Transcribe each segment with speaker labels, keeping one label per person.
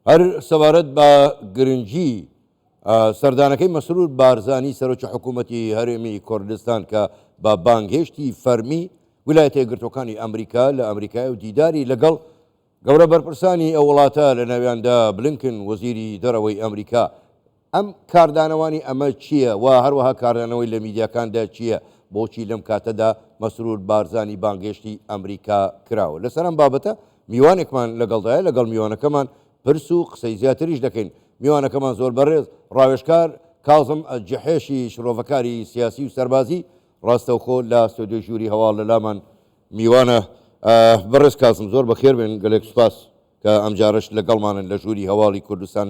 Speaker 1: هەر سەبارەت بە گرنگی سەردانەکەی مەسرور بارزانی سەرۆکی حکوومەتی هەرێمی کوردستان کە بە بانگهێشتی فەرمی ویلایەتە یەکگرتووەکانی ئەمریکا لە ئەمریکای و دیداری لەگەڵ گەورە بەرپرسانی ئەو وڵاتە لە ناویاندا بلینکن وەزیری دەرەوەی ئەمریکا ئەم کاردانەوانی ئەمە چییە و هەروەها کاردانەوەی لە میدیاکاندا چییە؟ بۆچی لەم کاتەدا مەسرور بارزانی بانگهێشتی ئەمریکا کراوە؟ لەسەر ئەم بابەتە میوانێکمان لەگەڵدایە، لەگەڵ میوانەکەمان پرس و قسەی زیاتریش دەکەین. میوانەکەمان زۆر بەڕێز ڕاوێژکار کازم جحێشی شرۆڤەکاری سیاسی و سەربازی ڕاستەوخۆ لە ستۆدیۆی ژووری هەواڵ لەلامان میوانە. بەڕێز کازم زۆر بەخێر بێن، گەلێک سوپاس کە ئەمجارەش لەگەڵمانن لە ژووری هەواڵی کوردستان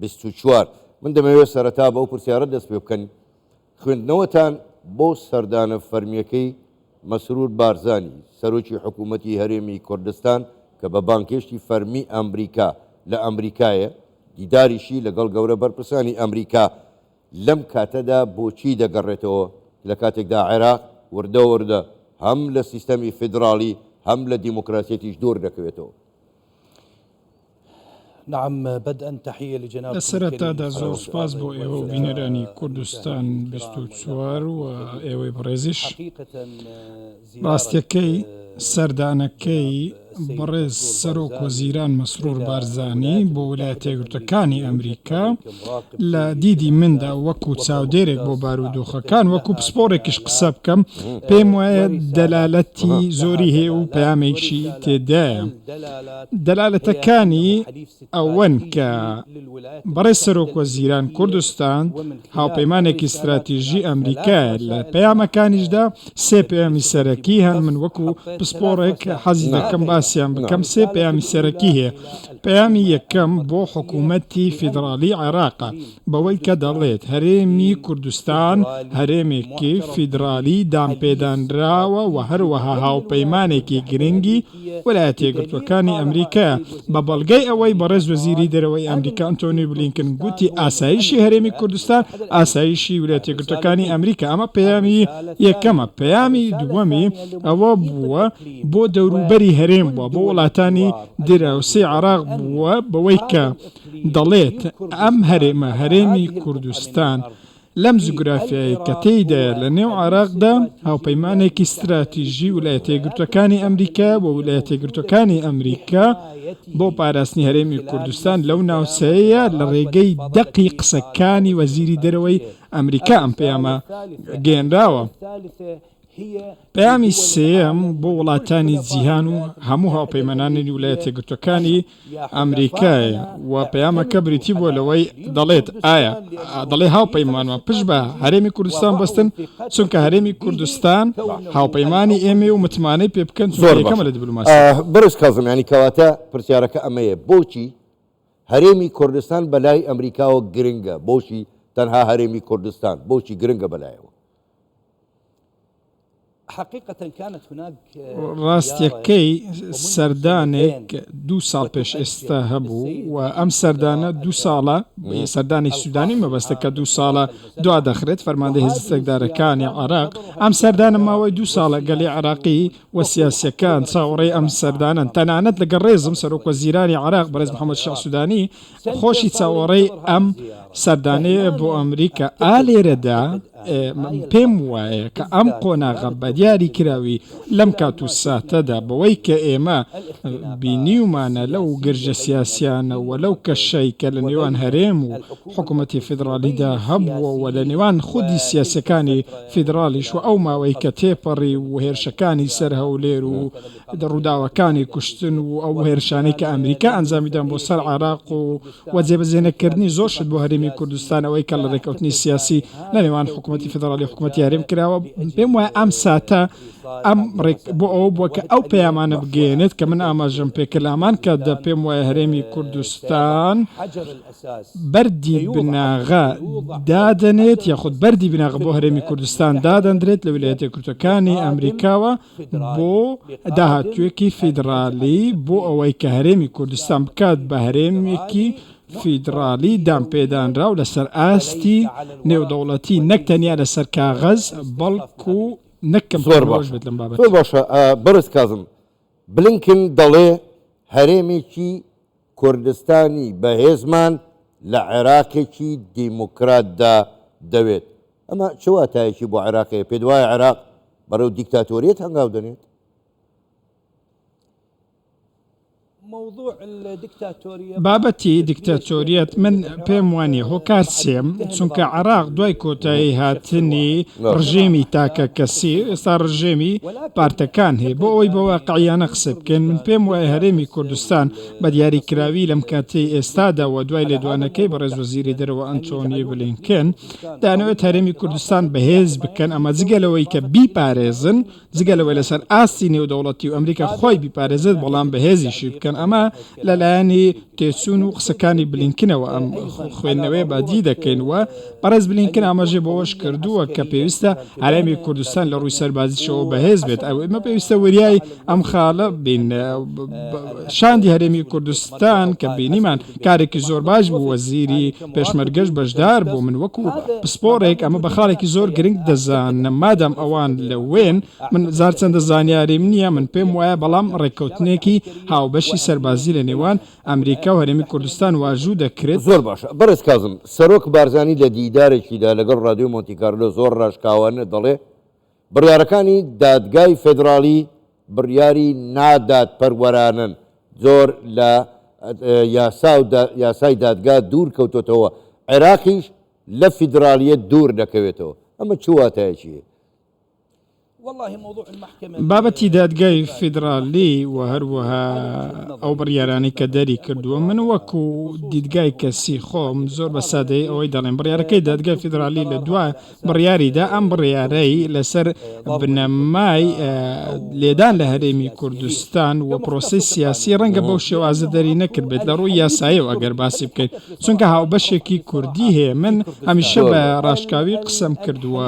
Speaker 1: 24. من دەمەوێت سەرەتا بەو پرسیارە دەست پێ بکەن، خوێندنەوەتان بۆ سەردانە فەرمییەکەی مەسرور بارزانی، سەرۆکی حکوومەتی هەرێمی کوردستان کە بە بانگهێشتی فەرمی ئەمریکا لە ئەمریکایە، دیداریشی لەگەڵ گەورە بەرپرسانی ئەمریکا لەم کاتەدا بۆچی دەگەڕێتەوە لە کاتێکدا عێراق وردە وردە هەم لە سیستەمی فیدراڵی هەم لە دیموکراسیەتیش دوور دەکەوێتەوە؟
Speaker 2: لە سەرەتادا زۆر سوپاس بۆ ئێوە و بینەرانی کوردستان 24 و ئێوەی بەڕێزیش. ڕاستیەکەی سەردانەکەی بەڕێز سەرۆک وەزیران مەسرور بارزانی بۆ ویلایەتە یەکگرتووەکانی ئەمریکا لە دیدی مندا وەکو چاودێرێک بۆ بارودۆخەکان وەکو پسپۆڕێکیش قسە بکەم پێم وایە دەلالەتی زۆری هەیە و پەیامێکی تێدایە. دەلالەتەکانی ئەوەن کە بەڕێز سەرۆک وەزیران کوردستان هاوپەیمانێکی ستراتیژی ئەمریکایە، لە پەیامەکانیشدا سێ پەیامی سەرەکی هەن، من وەکو پسپۆڕێک حەزی دەکەم باسیان بکەم، سێ پەیامی سەرەکی هەیە، پەیامی یەکەم بۆ حکوومەتی فیدڕاڵی عێراقە بەوەی کە دەڵێت هەرێمی کوردستان هەرێمێکی فیدڕالی دانپێدانراوە و هەروەها هاوپەیمانێکی گرنگی ویلایەتە یەکگرتووەکانی ئەمریکایە، بە بەڵگەی ئەوەی بەڕێز وەزیری دەرەوەی ئەمریکا ئەنتۆنی بلینکن گوتی ئاسایشی هەرێمی کوردستان ئاسایشی ویلایەتە یەکگرتووەکانی ئەمریکا، ئەمە پەیامی یەکەمە، پەیامی دووەمی ئەوە بووە بۆ دەوروبەری هەرێم بووە، بۆ وڵاتانی دراوسێی عێراق بووە بەوەی کە دەڵێت ئەم هەرێمە، هەرێمی کوردستان، لەم جوگرافیایەی کە تێیدایە لە نێو عێراقدا، هاوپەیمانێکی ستراتیژی ولایەتە یەکگرتووەکانی ئەمریکایە و ولایەتە یەکگرتووەکانی ئەمریکا بۆ پاراستنی هەرێمی کوردستان لەو ناوچەیەیە لە ڕێگەی دەقی قسەکانی وەزیری دەرەوەی ئەمریکا ئەم پەیامە گەیەنراوە. پەیامی سێیەم بۆ وڵاتانی جیهان و هەموو هاوپەیمانانی ویلایەتە یەکگرتووەکانی ئەمریکایە و پەیامەکە بریتی بووە لەوەی دەڵێت ئایا دەڵێ هاوپەیمانمان پشت بە هەرێمی کوردستان بەستن چونکە هەرێمی کوردستان هاوپەیمانی ئێمەیە و متمانەی پێ بکەن چونکە
Speaker 1: زۆر باش
Speaker 2: یەکەمە لە دیبلۆماسی.
Speaker 1: بەڕێز کازم یانی کەواتە پرسیارەکە ئەمەیە بۆچی هەرێمی کوردستان بەلای ئەمریکاوە گرنگە بۆچی تەنها هەرێمی کوردستان بۆچی گرنگە بەلایەوە؟
Speaker 2: ڕاستیەکەی سەردانێک دوو ساڵ پێش ئێستا هەبوو و ئەم سەردانە دوو ساڵە سەردانی سوودانی مەبەستە کە دوو ساڵە دوا دەخرێت فەرماندەی هێزە چەکدارەکانی عێراق ئەم سەردانە ماوەی دوو ساڵە گەلی عێراقی و سیاسیەکان چاوەڕێی ئەم سەردانەن تەنانەت لەگەڵ ڕێزم سەرۆک وەزیرانی عێراق بەڕێز محەممەد شیاع سوودانی خۆشی چاوەڕێی ئەم سەردانەیە بۆ ئەمریکا ئا لێرەدا پێم وایە کە ئەم قۆناغە بە دیاری کراوی لەم کات و ساتەدا بەوەی کە ئێمە بینیومانە لەو گرژە سیاسیانە و لەو کەشەی کە لە نێوان هەرێم و حکوومەتی فیدراڵیدا هەبووە و لە نێوان خودی سیاسەکانی فیدراڵیش و ئەو ماوەی کە تێپەڕی و هێرشەکانی سەر هەولێر و ڕووداوەکانی کوشتن و ئەو هێرشانەی کە ئەمریکا ئەنجامیدان بۆ سەر عێراق و و جێبەجێنەکردنی زۆر شت بۆ هەرێمی کوردستان ئەوەی کە لە ڕێککەوتنی سیاسی لە نێوان حکوومەتی فیدراڵی و حکوومەتی هەرێم کراوە پێم وایە ئەم ساتە ئەم ڕێک بۆ ئەوە بووە کە ئەو پەیامانە بگەیەنێت کە من ئاماژەم پێکرد لە هەمان کاتدا پێم وایە هەرێمی کوردستان بەردی بناغە دادەنێت یاخود بەردی بناغە بۆ هەرێمی کوردستان دادەندرێت لە ویلایەتە یەکگرتووەکانی ئەمریکاوە بۆ داهاتوویەکی فیدڕالی بۆ ئەوەی کە هەرێمی کوردستان بکات بە هەرێمێکی فیدڕالی دانپێدانراو لەسەر ئاستی نێودەوڵەتی نەک تەنیا لەسەر کاغەز بەڵکو نەک
Speaker 1: زۆر
Speaker 2: کەمکردنەوەش
Speaker 1: باشە
Speaker 2: بێت لەم بابەتە.
Speaker 1: زۆر باشە بەڕێز کازم بلینکن دەڵێ هەرێمێکی. کوردستانی بەهێزمان لە عێراقێکی دیموکراتدا دەوێت. ئەمە چ واتایەکی بۆ عێراق هەیە؟ پێت وایە عێراق بەرەو دیکتاتۆریەت هەنگاو دەنێت؟
Speaker 2: بابەتی دیکتاتۆریەت من پێم وانیە هۆکار سێم چونکە عێراق دوای کۆتایی هاتنی ڕژێمی تاکە کەسی ئێستا ڕژێمی پارتەکان هەیە بۆ ئەوەی بە واقعیانە قسە بکەین من پێم وایە هەرێمی کوردستان بە دیاری کراوی لەم کاتەی ئێستادا و دوای لێدوانەکەی بەڕێز وەزیری دەرەوە ئەنتۆنی بلینکن دانەوێت هەرێمی کوردستان بەهێز بکەن ئەمە جگە لەوەی کە بیپارێزن جگە لەوەی لەسەر ئاستی نێودەوڵەتی و ئەمریکا خۆی بیپارێزێت، بەڵام بەهێزیشی بکەن، ئەمە لەلایەنی تێچوون و قسەکانی بلینکنەوە ئەم خوێندنەوەیە بەدی دەکەین و بەڕێز بلینکن ئاماژەی بەوەش کردووە کە پێویستە هەرێمی کوردستان لە ڕووی سەربازیشەوە بەهێز بێت، ئەو ئێمە پێویستە وریای ئەم خاڵە بین. شاندی هەرێمی کوردستان کە بینیمان کارێکی زۆر باش بوو، وەزیری پێشمەرگەش بەشدار بوو، من وەکو پسپۆڕێک ئەمە بە خاڵێکی زۆر گرنگ دەزانم، مادام ئەوان لەوێن، من زار چەندە زانیاریم نییە، من پێم وایە بەڵام ڕێککەوتنێکی هاوبەشی سەربازی لە نێوان ئەمریکا و هەرێمی کوردستان واژوو دەکرێت.
Speaker 1: زۆر باشە بەڕێز کازم، سەرۆک بارزانی لە دیدارێکیدا لەگەڵ ڕادیۆی مۆنتی کارلۆ زۆر ڕاشکاوانە دەڵێ، بڕیارەکانی دادگای فێدراڵی بڕیاری نادادپەروەرانەن، زۆر لە یاسا و یاسای دادگا دوور کەوتۆتەوە، عێراقیش لە فیدراڵیەت دوور دەکەوێتەوە، ئەمە چ واتایەکی هەیە؟
Speaker 2: بابەتی دادگای فیدراڵی و هەروەها ئەو بڕیارانەی کە دەری کردووە، من وەکو دیدگای کەسی خۆم زۆر بە سادەیی ئەوەی دەڵێم، بڕیارەکەی دادگای فیدراڵی لە دوا بڕیاریدا ئەم بڕیارەی لەسەر بنەمای لێدان لە هەرێمی کوردستان و پرۆسەی سیاسی ڕەنگە بەو شێوازە دەری نەکردبێت لە ڕووی یاساییەوە ئەگەر باسی بکەین چونکە هاوبەشێکی کوردی هەیە من هەمیشە بە ڕاشکاوی قسەم کردووە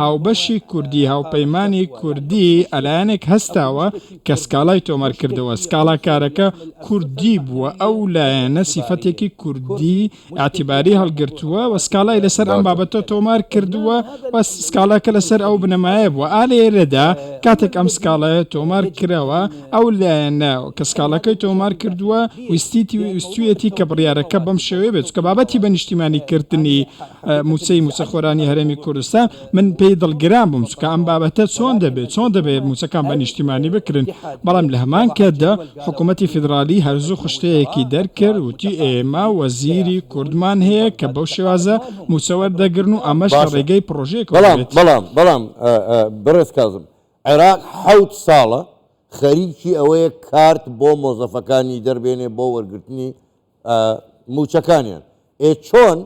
Speaker 2: هاوبەشی کوردی هاوپەیمانی کوردی ئەلایەنێک هەستاوە کە سکاڵای تۆمار کردەوە سکاڵاکارەکە کوردی بووە ئەو لایەنە سیفەتێکی کوردی ئیعتیباری هەڵگرتووە و سکاڵای لەسەر ئەم بابەتە تۆمار کردووە و سکاڵاکە لەسەر ئەو بنەمایە بووە. ئا لێرەدا کاتێک ئەم سکاڵایە تۆمار کراوە ئەو لایەنە کە سکاڵاکەی تۆمار کردووە ویستیتی ویستویەتی کە بڕیارەکە بەم شێوەیە بێت چونکە بابەتی بە نیشتیمانی کردنی مووچەی مووچەخۆرانی هەرێمی کوردستان من پێی دڵگران بووم چونکە ئەم بابەتە چۆن دەبێت چۆن دەبێت مووچەکان بە نیشتیمانی بکرن بەڵام لە هەمان کاتدا حکوومەتی فیدراڵی هەر زوو خشتەیەکی دەرکرد وتی ئێمە وەزیری کوردمان هەیە کە بەو شێوازە مووچە وەردەگرن و ئەمەش لە
Speaker 1: باشە
Speaker 2: ڕێگەی پڕۆژەیەکەوە
Speaker 1: بەڵام
Speaker 2: دەبێت.
Speaker 1: بەڵام بەڵام بەڕێز کازم عێراق حەوت ساڵە خەریکی ئەوەیە کارت بۆ مۆزەفەکانی دەربێنێ بۆ وەرگرتنی مووچەکانیان ئێ چۆن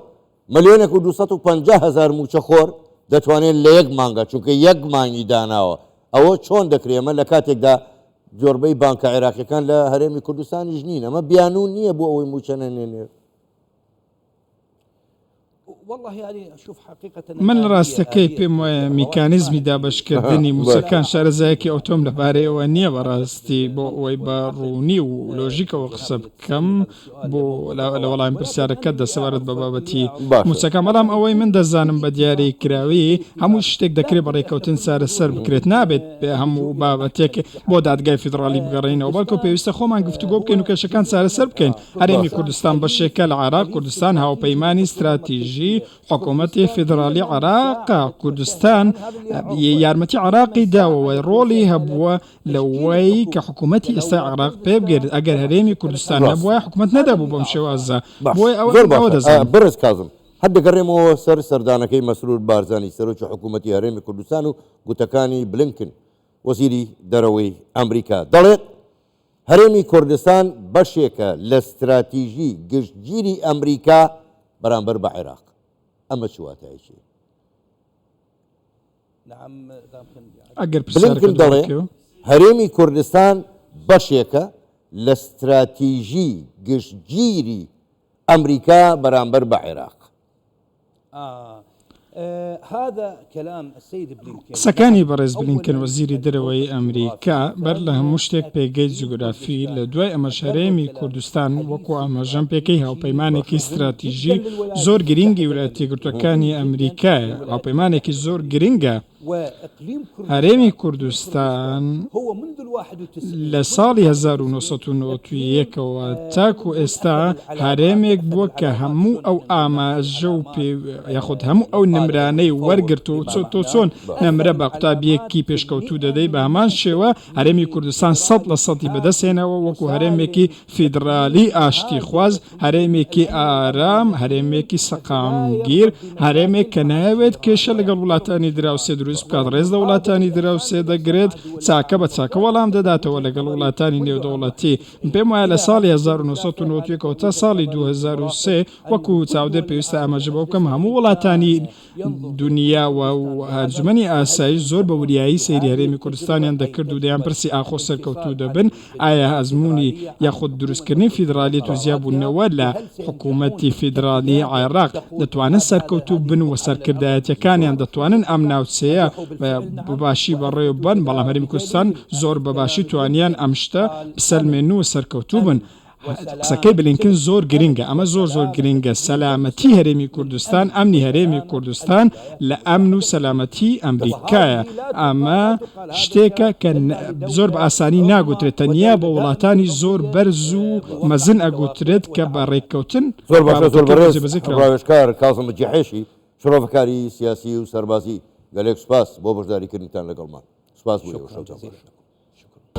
Speaker 1: ملیۆنێک و 250 هەزار مووچەخۆر دەتوانێت لە یەک مانگا چونکە یەک مانگی داناوە ئەوە چۆن دەکرێت ئەمە لە کاتێکدا زۆربەی بانکە عێراقیەکان لە هەرێمی کوردستانیش نین ئەمە بیانوو نییە بۆ ئەوەی مووچە نەنێنێت.
Speaker 2: من ڕاستەکەی پێم وایە میکانیزمی دابەشکردنی مووچەکان شارەزایەکی ئەوتۆم لەبارەیەوە نییە بەڕاستی بۆ ئەوەی بە ڕوونی و لۆژیکەوە قسە بکەم بۆ لە وەڵامی پرسیارەکەتدا سەبارەت بە بابەتی مووچەکان، بەڵام ئەوەی من دەزانم بە دیاریکراوی هەموو شتێک دەکرێت بە ڕێککەوتن چارەسەر بکرێت، نابێت هەموو بابەتێک بۆ دادگای فیدڕاڵی بگەڕێینەوە، بەڵکو پێویستە خۆمان گفتوگۆ بکەین و کێشەکان چارەسەر بکەین. هەرێمی کوردستان بەشێکە لە عێراق، کوردستان هاوپەیمانی ستراتیژی حکوومەتی فیدراڵی عێراقە، کوردستان یارمەتی عێراقی داوە و ڕۆڵی هەبووە لەوەی کە حکوومەتی ئێستای عێراق پێبگەێت، ئەگەر هەرێمی کوردستان نەبوایە حکوومەت نەدەبوو بەم شێوازە، بۆیە ئەوە
Speaker 1: زۆر
Speaker 2: من ئەوە
Speaker 1: باشە
Speaker 2: دەزانم.
Speaker 1: بەڕێز کازم، هەر دەگەڕێمەوە سەر سەردانەکەی مەسرور بارزانی سەرۆکی حکوومەتی هەرێمی کوردستان و گوتەکانی بلینکن وەزیری دەرەوەی ئەمریکا دەڵێت، هەرێمی کوردستان بەشێکە لە ستراتیژی گشتگیری ئەمریکا بەرامبەر بە عێراق. ئەمە چ واتایەکی هەیە؟
Speaker 2: ئەگەر پرسیارەکە
Speaker 1: بلینکن
Speaker 2: دووبارە
Speaker 1: دەڵێ
Speaker 2: بکەیەوە.
Speaker 1: هەرێمی کوردستان بەشێکە لە ستراتیژی گشتگیری ئەمریکا بەرامبەر بە عێراق.
Speaker 2: قسەکانی بەڕێز بلینکن وەزیری دەرەوەی ئەمریکا بەر لە هەموو شتێک پێگەی جوگرافی لە دوای ئەمەش هەرێمی کوردستان وەکو ئاماژەم پێکەی هاوپەیمانێکی ستراتیژی زۆر گرینگی ولایەتە یەکگرتووەکانی ئەمریکایە هاوپەیمانێکی زۆر گرینگە. هەرێمی کوردستان لە ساڵی 1991 ەوە تاکو ئێستا هەرێمێک بووە کە هەموو ئەو ئاماژە و پێ یاخود هەموو ئەو نمرانەی وەرگرتووە و تۆ چۆن نمرە بە قوتابییەکی پێشکەوتوو دەدەی بە هەمان شێوە هەرێمی کوردستان سەد لە سەدی بەدەستهێناوە وەکو هەرێمێکی فیدڕالی ئاشتیخواز، هەرێمێکی ئارام، هەرێمێکی سەقامگیر، هەرێمێک کە نایەوێت کێشە لەگەڵ وڵاتانی دراوسێ دروست بکات، ڕێز لە وڵاتانی دراوسێ دەگرێت، چاکە بە چاکە وەڵام دەداتەوە لەگەڵ وڵاتانی نێودەوڵەتی. من پێم وایە لە ساڵی 1991 ەوە تا ساڵی 2003 وەکو چاودێر پێویستە ئاماژە بەوە بکەم هەموو وڵاتانی دونیا و ئەنجومەنی ئاسایش زۆر بە وریایی سەیری هەرێمی کوردستانیان دەکرد و دەیانپرسی ئاخۆ سەرکەوتوو دەبن؟ ئایا ئەزموونی یاخود دروستکردنی فیدرالیەت و جیابوونەوە لە حکوومەتی فیدرالی عێراق دەتوانن سەرکەوتوو بن و سەرکردایەتیەکانیان دەتوانن ئەم ناوچەیە بە باشی بەڕێوە ببەن؟ بەڵام هەرێمی کوردستان زۆر بە باشی توانیان ئەم شتە بسەلمێنن و سەرکەوتوو بن. قسەکەی بلینکن زۆر گرنگە، ئەمە زۆر زۆر گرنگە، سەلامەتی هەرێمی کوردستان، ئەمنی هەرێمی کوردستان لە ئەمن و سەلامەتی ئەمریکایە، ئەمە شتێکە کە زۆر بە ئاسانی ناگوترێت، تەنیا بە وڵاتانی زۆر بەرز و مەزن ئەگوترێت کە بە ڕێککەوتن
Speaker 1: زۆر باشە زۆر
Speaker 2: بابەتەکە
Speaker 1: بەڕێز
Speaker 2: جێبەجێ کراوە.
Speaker 1: ڕاوێژکار کازم جحێشی شرۆڤەکاری سیاسی و سەربازی گەلێک سوپاس بۆ بەشداریکردنتان لەگەڵمان. سوپاس بۆ ئێوە شەوتان باش.